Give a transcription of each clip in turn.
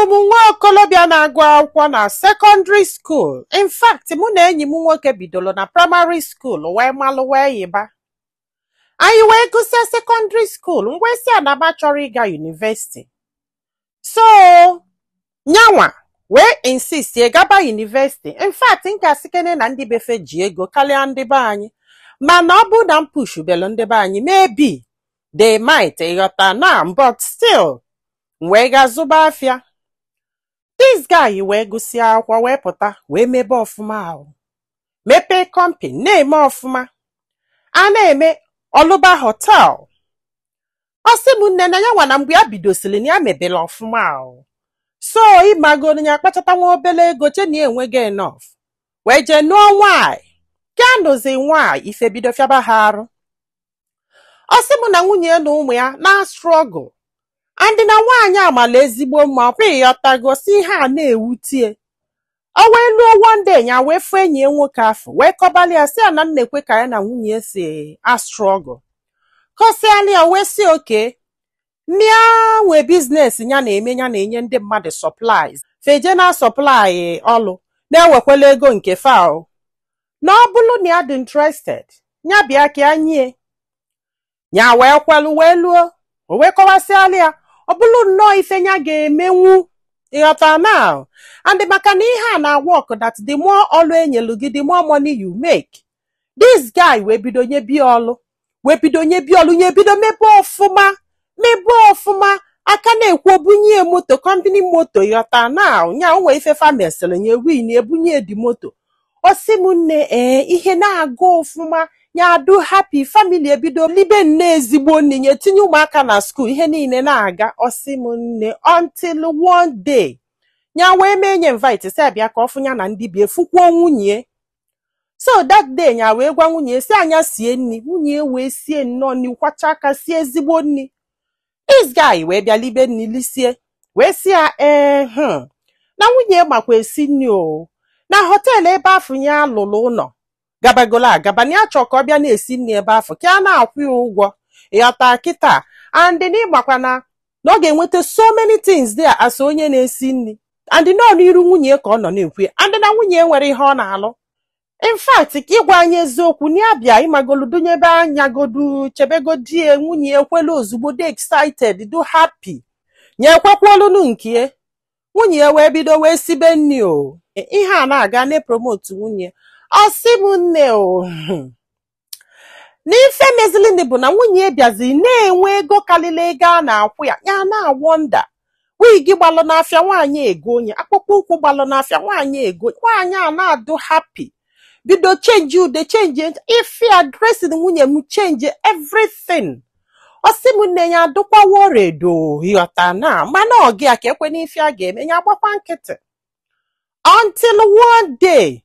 Abụ m nwa okolobịa na-agụ akwụkwọ na secondary school. In fact, mụ na enyi m nwoke bidoro na primary school wee malụ wee yiba. Anyị wee gụsịa secondary school, m wee sị ya na m chọrọ ịga university. So, nyanwa wee insist ya gaba university. In fact, m ga-asịkene na ndị befe ji ego karịa ndị be anyị. Mana ọ bụrụ na m pushubelu ndị be anyị, maybe they might ịghọta na, but still, m wee gaa zụba afịa. This guy wee gụsịa akwụkwọ wee pụta wee mebe ọfụma ahụ. Mepee company na-eme ọfụma. A na-eme ọlụba hotel. Ọ sị m nne na ya nwa na mgbe ya bidosiri na ya mebere ọfụma ahụ. So ịmagoro ya akpachata nwa obere ego che na ya enweghị enough. Wee jee nụọ nwaanyị. Ka nụzi nwaanyị, ife bido fiaba ha arụ. Ọ sị m na nwunye ya na ụmụ ya na struggle. And na nwaanyị amala ezigbo mma ọkwa, ịghọtago, si ihe a na-ewutie. O wee luo one day, ya wee fụ enyi ya nwoke afọ, wee kọbalị ya, sị ya na nnekwe ka ya na nwunye si a struggle. Kọsịalị ya, wee sị oke nya nwee business ya na-eme, ya na-enye ndị mmadụ supplies, feje na supply ọlụ na-ewekwala ego nke fa, na ọ bụrụ na ya dị interested, ya bịa ka ya nye ya. Wee kwelu wee luo, o wee kọwasịalị ya, ọ bụrụ nnọọ ife ya ga-emenwu, ịghọta now. And maka na ihe a na work, that the more ọlụ enyelu gị, the more money you make. This guy wee bido nye bia ọlụ, wee bido nye bia ọlụ, nye bido mebe ọfụma, mebe ọfụma. Aka na-ekwu obunye moto, company moto, ịghọta now. Nya o nwee ife famesịrị nye win, ebunye di moto. Ọ sị m nne, ee, ihe na-aga ọfụma, ya adu happy family, ebido libe nne ezigbo nne, nye tinye ụmụaka na school, ihe niile na-aga. Ọ sị m nne, until one day ya wee mee nye invite, sị abịa ka ọ fụ ya na ndị bie fukwuo nwunye. So that day ya wee gwa nwunye si anya sie nri. Nwunye wee sie nnọọ nri, kwacha aka sie ezigbo nri. This guy wee bịa libe nri, lisie, wee sị ya ee, na nwunye makwa esi nri o, na hotel ebe afọ ya lụrụ ụlọ gabagolo agaba, na ya chọọ ka ọ bịa na-esi nri ebe afọ ka a na-akwụ ya ụgwọ, ịghọta kịta. And na ịgbakwa na ọ ga-enweta so many things there as onye na-esi nri. And nọ n'iru nwunye ka ọ nọ na-ekwu, and na nwunye nwere ihe ọ na-alụ. In fact, ka ịgwa anyị eziokwu, na ya bịa ịmagolu dunyebe anya godu chebegodie. Nwunye ekwelu ozugbo, dị excited, dị happy, nye ekwekwolunu nke nwunye wee bido wee sibe nri o. Ihe a na-aga na-epromote nwunye. Ọ sị m nne o, n'ife mezilini bụ na nwunye bịazi na-enwe ego karịrị ego a na-akwụ ya. Ya na-awonder, wig gbalụ n'afịa, nwaanyị ego onye, akpụkpọ ụkwụ gbalụ n'afịa, nwaanyị ego. Nwaanyị a na-adụ happy, bido change ude, change ife ya, dressing nwunye m, change everything. Ọ sị m nne, ya adụkwa worried, ịghọta na, mana ọ gị ya ka ekwe n'ife a ga-eme, ya agbakwa nkịtị. Until one day,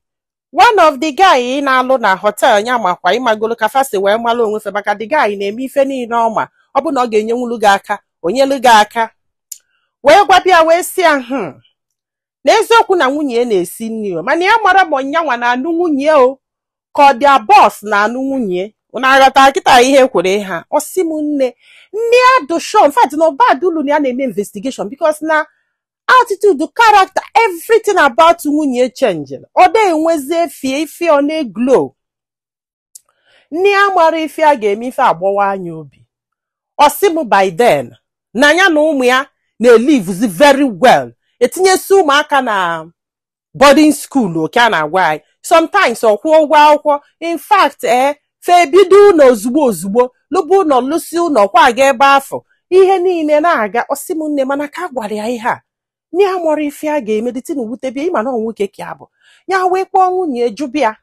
one of the guy na-alụ na hotel ya makwa ịmagolo ka fa si wee malụ onwe fe, maka the guy na-eme ife niile ọma, ọ bụ na ọ ga-enyenwulu gị aka, onyelu gị aka, wee gwabịa wee sị ya n'eziokwu na nwunye ya na-esi nri o, mana ya mara ma ọnyanwa na-anụ nwunye o, ka ọ dị boss na-anụ nwunye na-aghọta kịta ihe kwere ha. Ọ sị m nne, nne ya do sure, in fact na ọbadulu na ya na-eme investigation, because na attitude, character, everything about nwunye change. Ọ da enwezi efie ife, ọ na-eglow. Nne ya mara ife a ga-eme, ife agbawa anya obi. Ọ sị m by then na ya na ụmụ ya na-elivezi very well, etinyesi ụmụaka na boarding school oke a na-agwa anyị, sometimes ọ kwụọ ụgwọ akwụkwọ. In fact, ee, fe ebido ụlọ ozugbo ozugbo, lụba ụlọ, lụsi ụlọ, kwa aga ebe afọ, ihe niile na-aga. Ọsị m nne, mana ka a gwara ya ihe a, nne ya mụrụ ife a ga-eme dịtị na wutebia ịma na ọ nwoke ka ya bụ. Ya wee kpọọ nwunye jụbịa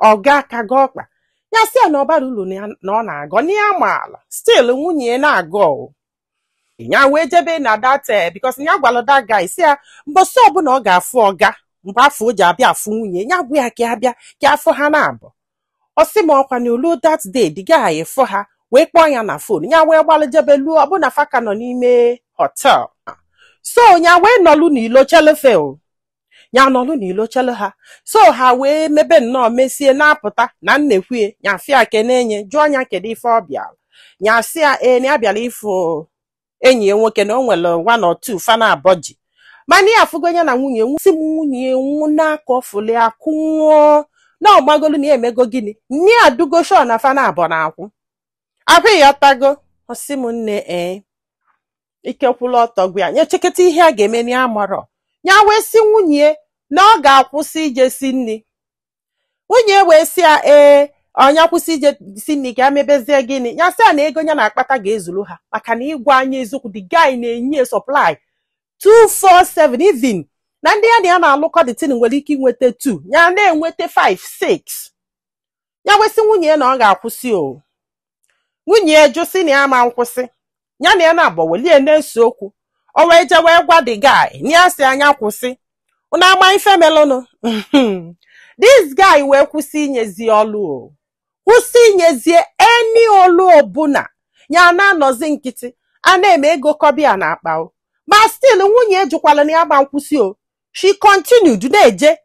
ọga ka ga ọkpa ya, sị ya na ọbara uru na ọ na-agọ na ya maala. Still nwunye na-agọ o. Ya wee jebe na that because ya gwara that guy, sị ya mbọsị ọbụla ọ ga-afụ ọga, mgbe afọ o ji abịa afụ nwunye ya, gwa ya ka ya bịa ka afọ ha na-abụ. Ọ sị m ọkwa na olu that day the guy fụ ha, wee kpọọ ya na phone. Ya wee gbalụ jebe luo, ọbụna fa ka nọ n'ime hotel. So ya wee nọlụ n'ilo chelefe o, ya nọlụ n'ilo chele ha. So ha wee mebe nnọọ mesie na-apụta na nnekwue ya fịa kenenye, jụọ ya kedu ife ọ bịara. Ya sị ya ee, na ya bịara ịfụ enyi ya nwoke, na o nwere one or two fana abọji. Mana ya afụgo ya na nwunye si m nwunye nwụ n'aka ọfụli akụ nwụọ na ọgbagolu na ya emego gịnị nne ya adugo sure na fa na abọ na akwụ abụ ya tago. Ọsị m, nne, ee, ike kwụla ọtọ gwa ya nye cheketa ihe a ga-eme na ya marọ. Ya wee sị nwunye na ọ ga-akwụsị ije si nri. Nwunye wee sị ya, ee, ọnya kwụsị ije si nri ka ya mebezie gịnị? Ya sị ya na ego ya na-akpata ga-ezuru ha, maka na ịgwa anya eziokwu, the guy na-enye supply 247, even na ndị ya na ya na-alụkọ the thing nwere ike inweta 2, ya na-enweta 5 6. Ya wee sị nwunye na ọ ga-akwụsị o. Nwunye ya jụ, sị na ya ma nkwụsị. Ya na ya na-abọ welie na-ese okwu. O wee jee wee gwa the guy na ya si anya kwụsị. Unu ama ife melụnụ? This guy wee kwụsị inyezi ọlụ o, kwụsị inyezie eni olu ọbụla. Ya na-anọzi nkịtị a na-eme ego kọbịa na akpa o. Ma still nwunye ejukwala na ya ma nkwụsị o. She continued na-eje,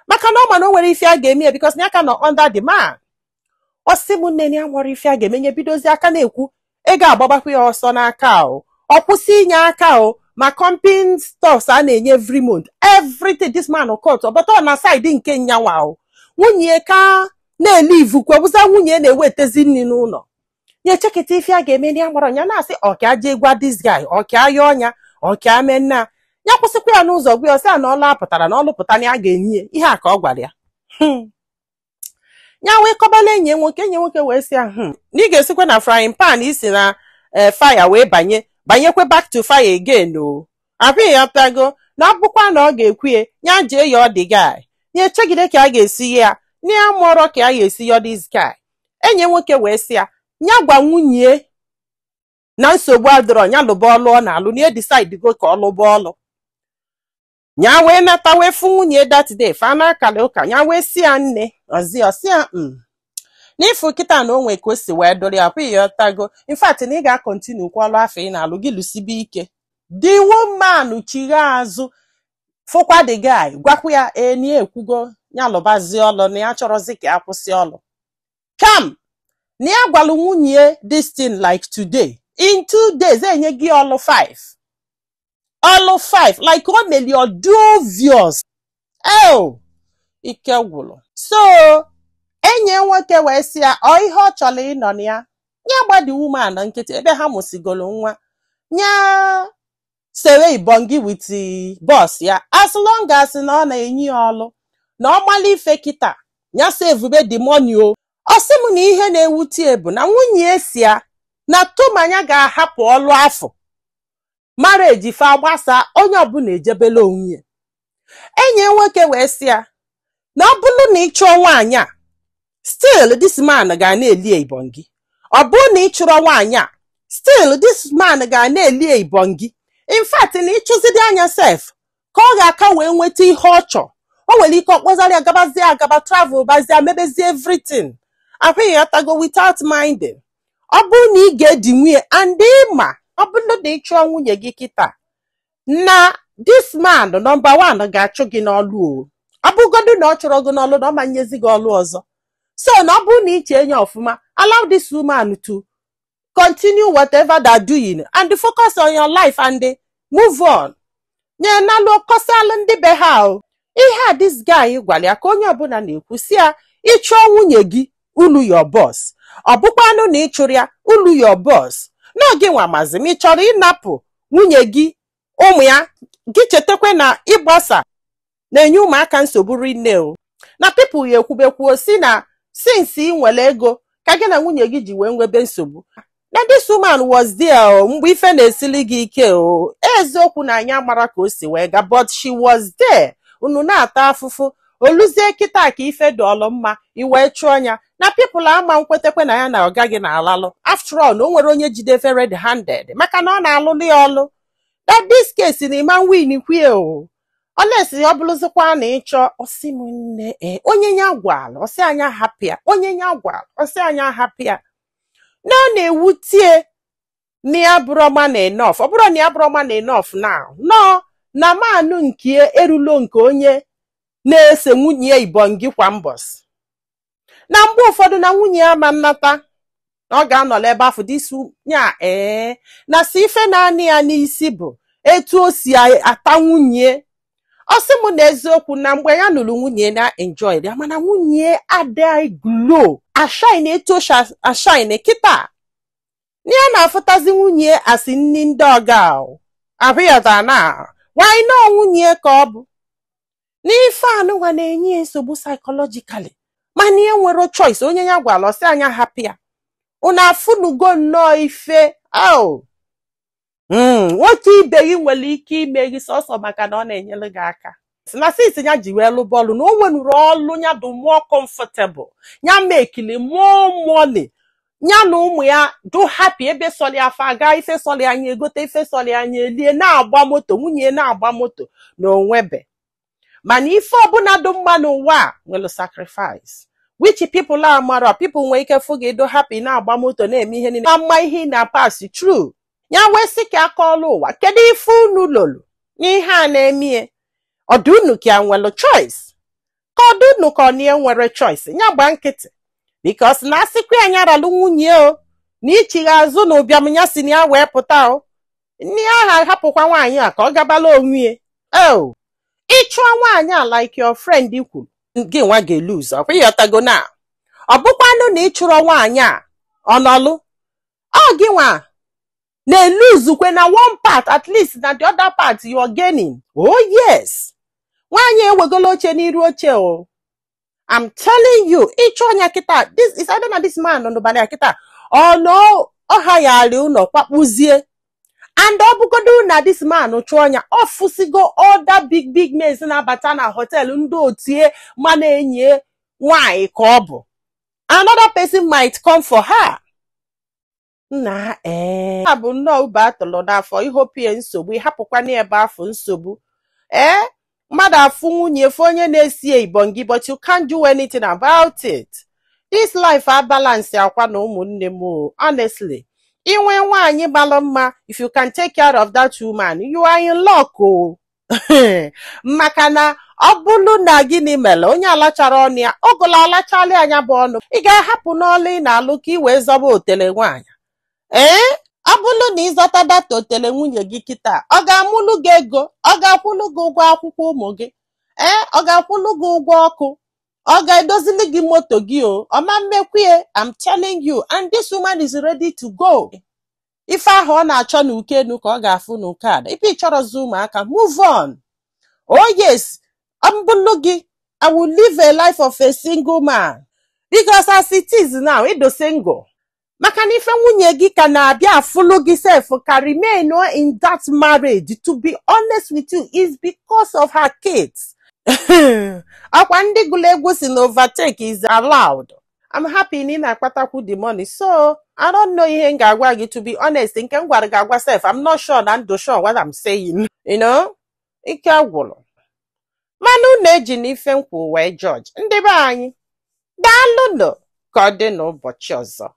maka na ọ ma na o nwere ife a ga-eme ya, because na ya ka nọ under the man. Ọ sị m, nne, ya nwere ife a ga-eme nye bidozi aka na-ekwu ego agbabakwa ya ọsọ n'aka o. Ọ kwụsị inye aka o, ma company stuffs a na-enye every month, everything, this man cut. But ọ na side nke nyanwa o, nwunye ka na-ele ivukwe bụza nwunye na-ewetezi nri n'ụlọ nye. Cheketa ife a ga-eme ya gbara ya na-asị ọka jee gwa this guy, ọka ya ọnya, ọka mee nna ya kwụsịkwa ya n'ụzọ gwa ya. Ọsị ya na ọlụ apụtara na ọlụ pụta na ya ga-enye ya ihe a ka ọ gwara ya. Ya wee kọbala enyi ya nwoke. Enyi ya nwoke wee sị ya, na ị ga-esikwa na frying pan isi na fire wee banye banyekwe back to fire again o. Abịghị ya tago na ọ bụkwa na ọ ga-ekwu ya, ya jee ya. Ọ dị guy ya echegide ka a ga-esi ya na ya mụọrọ ka a ga-esi ya. This guy, enyi ya nwoke wee sị ya, ya gwa nwunye na nsogbu adịrọ, ya lụba ọlụ ọ na-alụ, na ya decide go ka ọ lụba ọlụ. Ya wee nata wee fụ nwunye that day fa na-akala ụka. Ya wee sị ya, nne, ọzi ọsị ya n'ịfụ kịta na o nwe ka o si wee dụrụ ya kwa ya ọtago. In fact, na ị ga-a continue kwa ọlụ afọ ị na-alụ gị, lụsibe ike. The woman chigha azụ fụkwa the guy, gwakwa ya, ee, na ya ekwugo ya lụbazie ọlụ, na ya chọrọzi ka ya kwụsị ọlụ kam na ya gwalụ nwunye this thing like today. In 2 days enye gị ọlụ 5, ọlụ 5, like o meli ọdụ obvious. Oh, ike gwụrụ. So enyi nwoke wee sị ya, ọ ihe ọ chọrọ ịnọ na ya, ya gbadi woman nkịtị ebe ha mụsigoro nwa ya, sewe ibongi with boss ya, as long as na ọ na-enye ya ọlụ na ọ mala ife kịta ya sevube the money o. Ọ sị m na ihe na-ewute bụ na nwunye si ya na tụmanya ga-ahapụ ọlụ afọ marriage fa gbasa, onye ọbụla ejebela onwe ya. Enyi nwoke wee sị ya na ọ bụrụ na ị chụọ nwaanyị a, still this man ga na-eli ibongi. Ọ bụrụ na ị chụrụ nwaanyị a, still this man ga na-eli ibongi. In fact, na ịchụzidi anya sef ka ọ ga-aka wee nweta ihe ọ chọọ. O nwere ike ọkpọzara ya gabazie agaba, travel bazie, mebezie everything ahụghị ya tago without minding. Ọ bụrụ na ị ga-edi nwunye and ịma, ọ bụrụ na ị chụọ nwunye gị kịta na this man number one ga-achụ gị n'ọlụ o. Ọ bụgodu na ọ chọrọ gị n'ọlụ, na ọ ma nyezi gị ọlụ ọzọ. So na ọ bụrụ na ị chee ya ọfụma, allow this woman to continue whatever they're doing and focus on your life and move on. Nye nalụ kọsalụ ndị be ha o. Ihe a this guy gwara ya ka onye ọbụla na-ekwu si ya, ịchụọ nwunye gị, ulu your boss. Ọ bụkwanụ na ị chụrụ ya, ulu your boss. N'oge nwa mazi ma ị chọrọ ịnapụ nwunye gị ụmụ ya gị, chetakwa na ịgbasa na-enye ụmụaka nsogbu rinne o, na people ya ekwubekwuo si na since ị nwere ego ka gị na nwunye gị ji wee nwebe nsogbu, na this woman was there o mgbe ife na-esili gị ike o. Eziokwu na anyị amara ka o si wee ga, but she was there unu na-ata afụfụ. Oluzie kịta ka ife dị ọlụ mma, i wee chụọ ya, na people ama nkwetekwe na ya na ọga gị na-alalụ. After all, na o nwere onye jide red handed maka na ọ na-alụlụ ya ọlụ. That this case na ịma win kwue o, unless ọ bụrụzikwa na ịchọ. Ọsị m, nne, e onye ya gwala ọsị anya hapụ ya, onye ya gwala ọsị anya hapụ ya, na ọ na-ewutie na ya bụrụ man enough. Ọ bụrụ na ya bụrụ man enough now, nọ na manụ nke erulo nke onye na-ese nwunye ya ibongi kwa mbọsị, na mgbe ụfọdụ na nwunye ya ma nnata na ọ ga-anọla ebe afọ dịsi ya. Ee, na si ife naanị ya n'isi bụ Etu o si ata nwunye, ọ sị m na eziokwu, na mgbe ya nụrụ nwunye na enjoy ya, mana nwunye adịghị glow ashine etu o si ashine kịta. Na ya na-afụtazi nwunye asị nni ndị ọga ahụyọta na why no nwunye ka ọ bụ n'ife anụnwa na-enye ya nsogbu psychologically, mana ihe nwere choice. Onye ya gwara ọsị anya hapụ ya. Unu afụnugo nnọọ ife oh nwoke ibe gị nwere ike ime gị sọsọ maka na ọ na-enyere gị aka. Si na since ya ji wee lụba ọlụ, na o nwenuru ọlụ ya dị more comfortable, ya mekili more money, ya na ụmụ ya do happy. Ebe sọlị afọ aga, ife sọlị anya egote, ife sọlị anya elie, na-agba moto, nwunye na-agba moto na onwebe. Mana ife ọbụla dị mma n'ụwa a nwere sacrifice, which people are mara. People nwere ike fụ gị do happy, na-agba moto, na-eme ihe niile ama ihe ị na-pass through. Ya wee sị ka aka ọlụ ụwa, kedu ife unu lolu n'ihe a na-emie? Ọdụ unu ka ya nwere choice, ka ọdụ unu ka ọ na nwere choice ya gba nkịtị, because na asịkwa ya nyaralụ nwunye o na ichigha azụ na ụbịam ya si na ya wee pụta o nne aha hapụkwa nwaanyị a ka ọ gabala onwe ya o. Ịchụọ nwaanyị a, like your friend kwuru, gị nwa ga-elose. Ọkwa ịghọtago na ọ bụkwanụ na ịchụrọ nwaanyị a ọnọlụ, ọ gị nwa na-eluzukwe na one part, at least na the other part you are gaining. Oh yes, nwaanyị ewegolo oche n'iru oche o. I'm telling you, ịchụ ọnya kịta, this is either na this man nọ n'ụbalị a kịta, ọ nọ ọha ya arị ụlọ kwakpuzie. And ọ bụgodo na this man chụọ ọnya, ọ fụsigo other big big men na-abata na hotel ndị otie mana enyi nwaanyị ka ọ bụ another person might come for her. Nna ee, a bụ nnọọ ube atụrụ n'afọ ihopie nsogbu, ịhapụkwana ebe afọ nsogbu. Ee, mmadụ afụ nwunye fụ onye na-esi ibongi, but you can't do anything about it. This life a balance akwa na ụmụnne m o. Honestly, inwe nwaanyị gbalụ mma, if you can take care of that woman, you are in luck o. Maka na ọ bụrụ na gịnị mere onye alachara ọnụ ya, ogola alachala anya bụ ọnụ, ị ga-ahapụ n'ọlụ ị na-alụ ka ị wee zọba otele nwaanyị. Ee, ọ bụrụ na ịzọta data otele nwunye gị kịta, ọ ga-amụlụ gị ego? Ọ ga-akwụlụ gị ụgwọ akwụkwọ ụmụ gị? Ee, ọ ga-akwụlụ gị ụgwọ ọkụ? Ọ ga-edozili gị moto gị o? Ọma mmekwie. I'm telling you, and this woman is ready to go. Ife ahụ ọ na-achọ n'uke enu ka ọ ga-afụ n'uke ada. Ife ị chọrọzi ụmụaka, move on. Oh yes, mbụlụ gị, I will live a life of a single man, because as it is now, ịdụ single maka na ife nwunye gị ka na-abịa afụlụ gị sef ka remain in that marriage, to be honest with you, is because of her kids. Akwa ndị gụrụ egwu si na overtake is allowed. I'm happy na ị na-akpatakwu the money, so I don't know ihe m ga-agwa gị. To be honest, nke m gwara gị agwa sef, I'm not sure na ndụ sure what I'm saying. Ike gwụrụ, mana unu eji na ife nkwu wee judge ndị be anyị. Daalụnụ, ka ọ dị n'ụbọchị ọzọ.